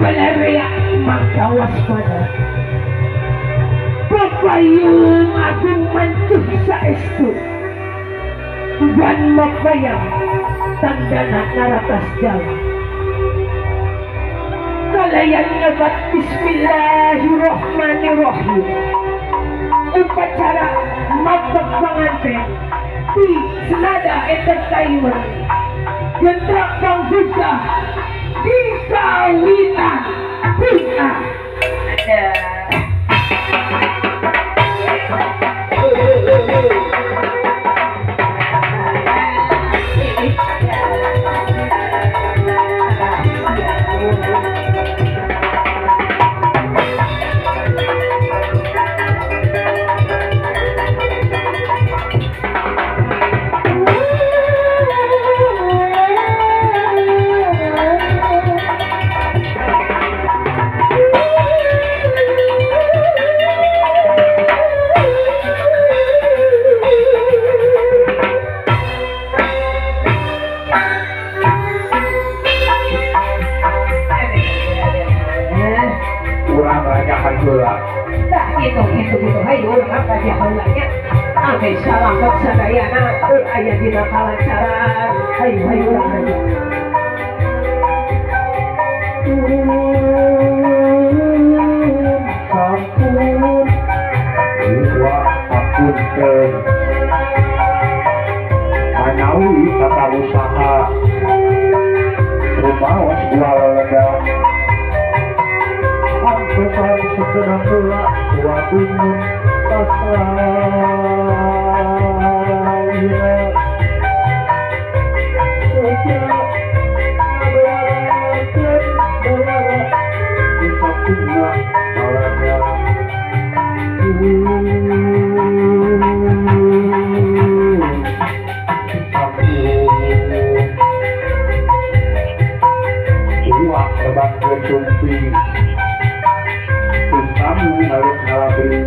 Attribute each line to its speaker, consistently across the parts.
Speaker 1: Baleria mangka waspada. Papayung agung mantuh saestu. Wan mapayang tandana naratas Jawa. Kalayan ngebat bismillahirrahmanirrahim. Upacara mabak panganten di Senada Entertainment. Gentrak Pangbuka di kawinan bunga. Ada. Gitu hayu urang ka haulanya ame salahot sadayana aya dina kalancaran hayu hayu urang aja
Speaker 2: sampun wa apunten manawi tata usaha rumaos walega Antosan segenap pula waduh pasaya sejak berakan belara disakuna malada uang tebak kecumpi kamu harus ngalabri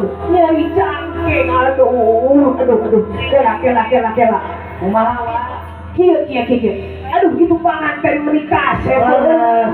Speaker 1: Aduh, nyeri cangkeng, aduh, aduh, aduh, kela, kela, kela, kela.
Speaker 2: Kumaha wa?
Speaker 1: Kieu, kieu, kieu. Aduh, itu panganten menikah, saya.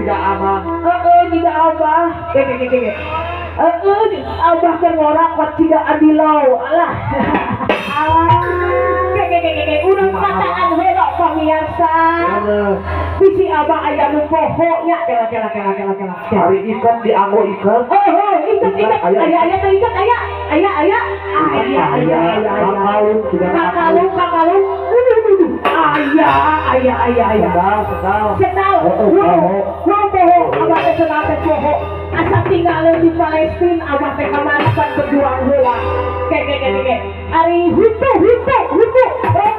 Speaker 2: Tidak abah.
Speaker 1: Tidak abah. Ke, ke, ke, ke. Abah kan ngorak kot tidak adilau. Alah. Alah. Ke, ke, ke, ke. Urang pataan heula pamirsa. Bisi abah aya nu poho nya. Kela, kela, kela, kela, kela.
Speaker 2: Ari ikat dianggo ikat.
Speaker 1: Ikat, ikat. Aya, aya, ikat, aya. Aya, aya. Aya, aya, aya.
Speaker 2: Kakalung,
Speaker 1: kakalung, kakalung. Aya, aya, aya, aya.
Speaker 2: Sendal, sendal.
Speaker 1: Sendal. Poho, abah teh sendal teh poho. Asa tinggalin di Palestina, abah teh kamari pan berjuang heula. Ke, ke, ke, ke. Ari hutu, hutu, hutu.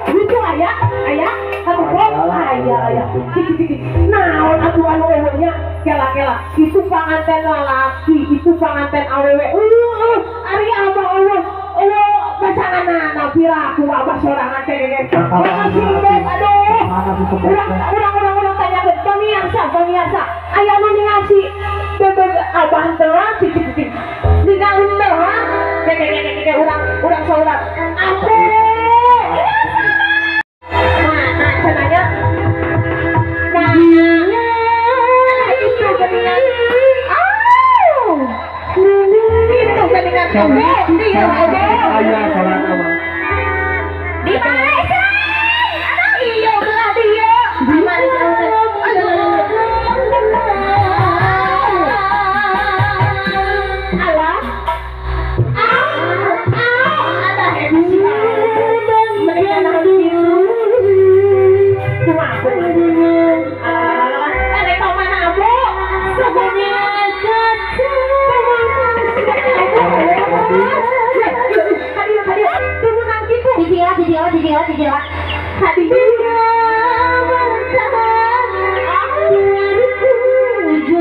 Speaker 1: Hutu aya, aya. Anu aya, aya. Cik, cik, cik. Naon atuh anu eueuh nya? Kela, kela. Itu panganten lalaki, itu panganten awewe. Ari abah eueuh. Eueuh pasanganana piraku abah sorangan teh ke. Makasih beb, aduh. Urang, urang, urang, urang tanya ke pemirsa, pemirsa. Aya nu ningali bebek abah teh cik, cik, cik. Ningali teh, ke, ke, ke, ke, urang, urang saurang. Ampe. Mana cenanya? Nah, itu geningan. Itu geningan oge, iya oge.
Speaker 2: Aya saurang abah.
Speaker 1: Di Malaysia. Iya belah dia. Di Malaysia. Alah. Ada mereka naon gitu. Kumaha ah, mana abu?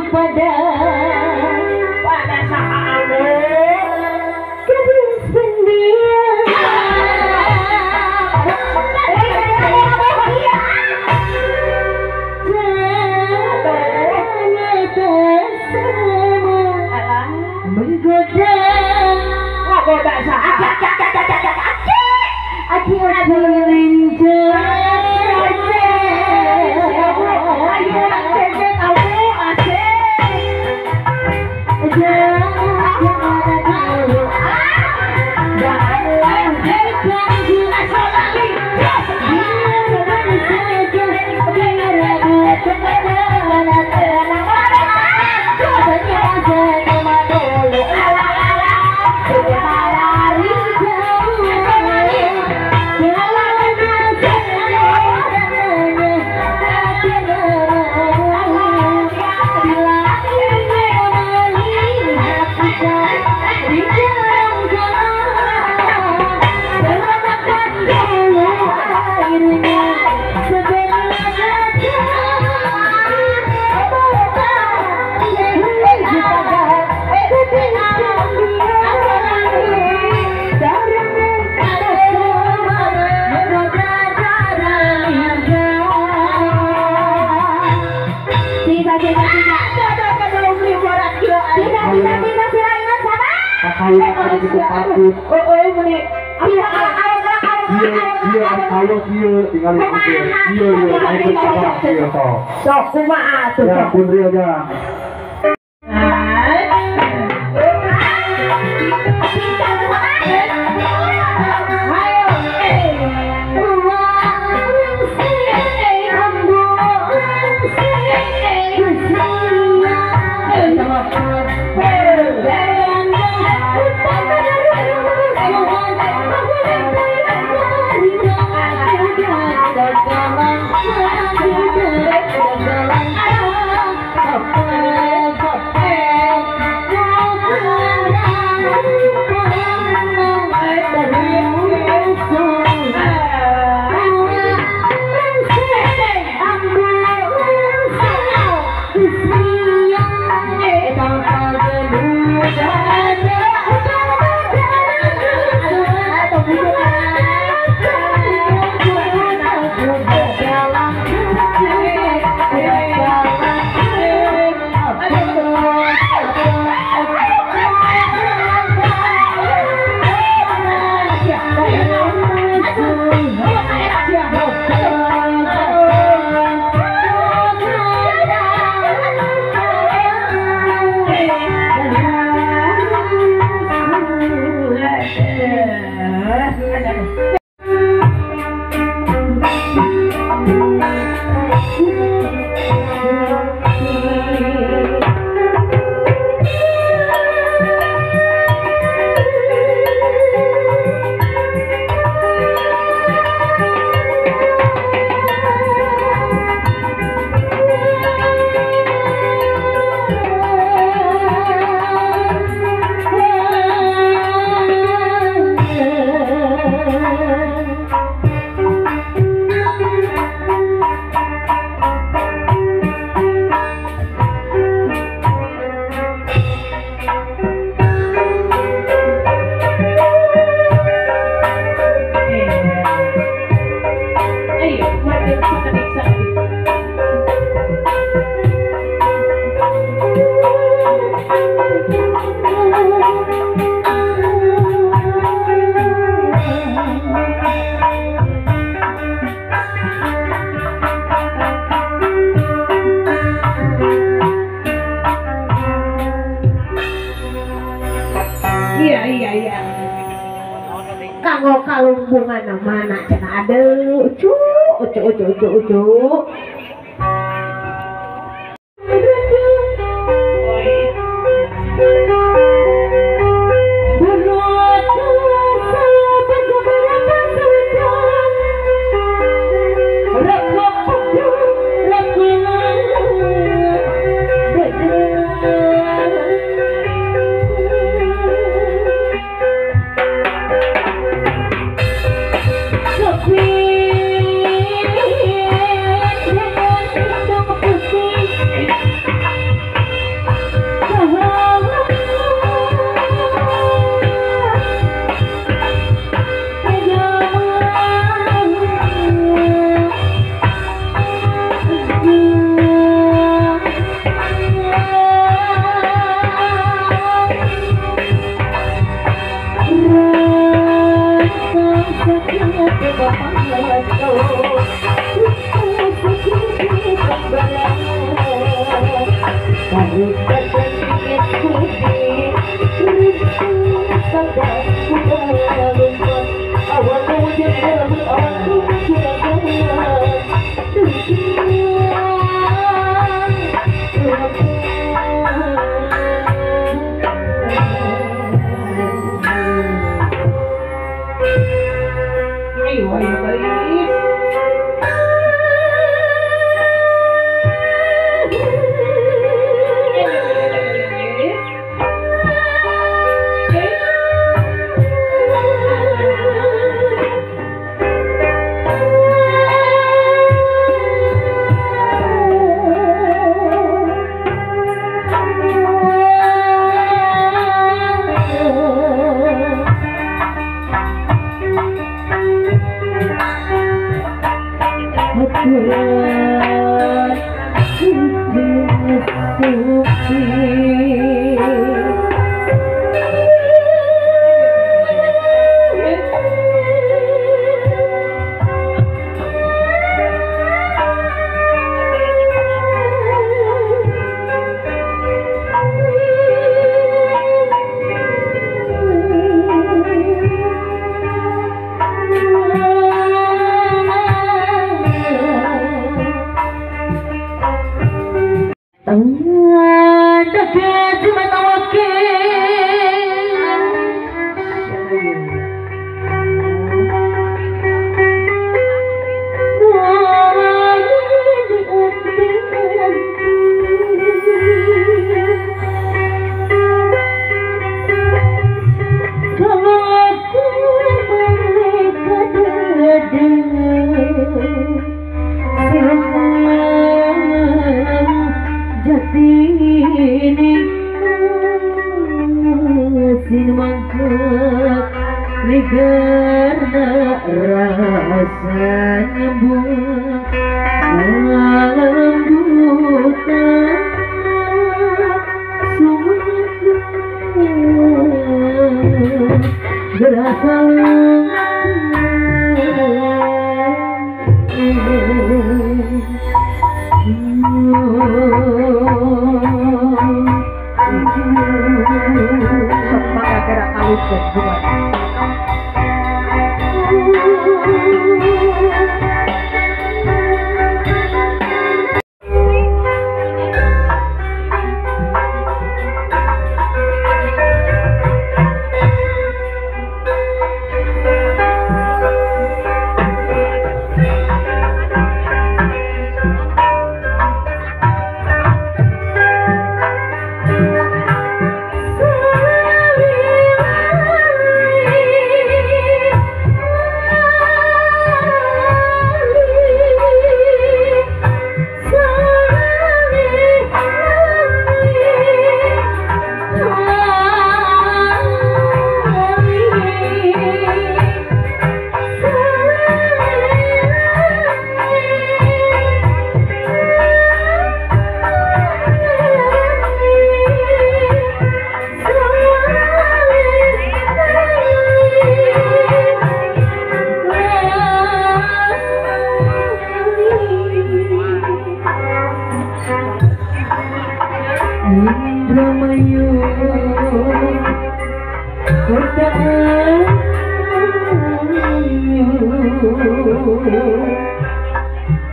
Speaker 3: Pada
Speaker 1: pada saat
Speaker 3: gadis pendiam. Ternyata sama menggoda.
Speaker 1: Menggoda saat.
Speaker 3: Aki aki lincah.
Speaker 1: Sok kumaha atuh.
Speaker 2: Ya putri aja.
Speaker 3: Up.
Speaker 1: Kanggo kalumbungan mana cenah aduh ucu ucu ucu ucu ucu.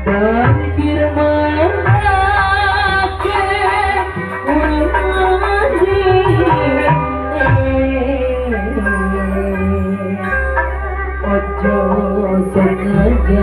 Speaker 3: Bangkir make ojo sengaja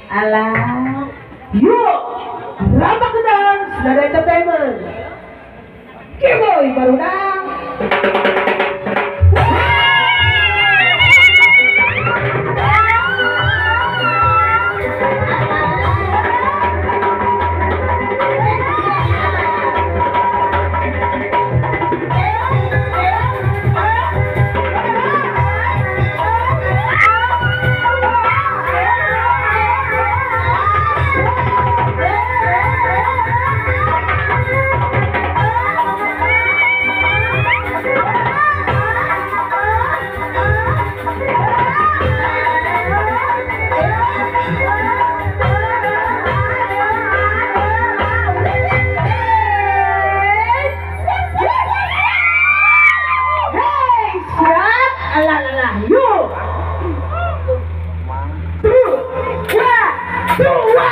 Speaker 1: Alah, yuk, Rampak Gedang, Nada Entertainment, Kiboy Barunang. Yuk, 2, 1.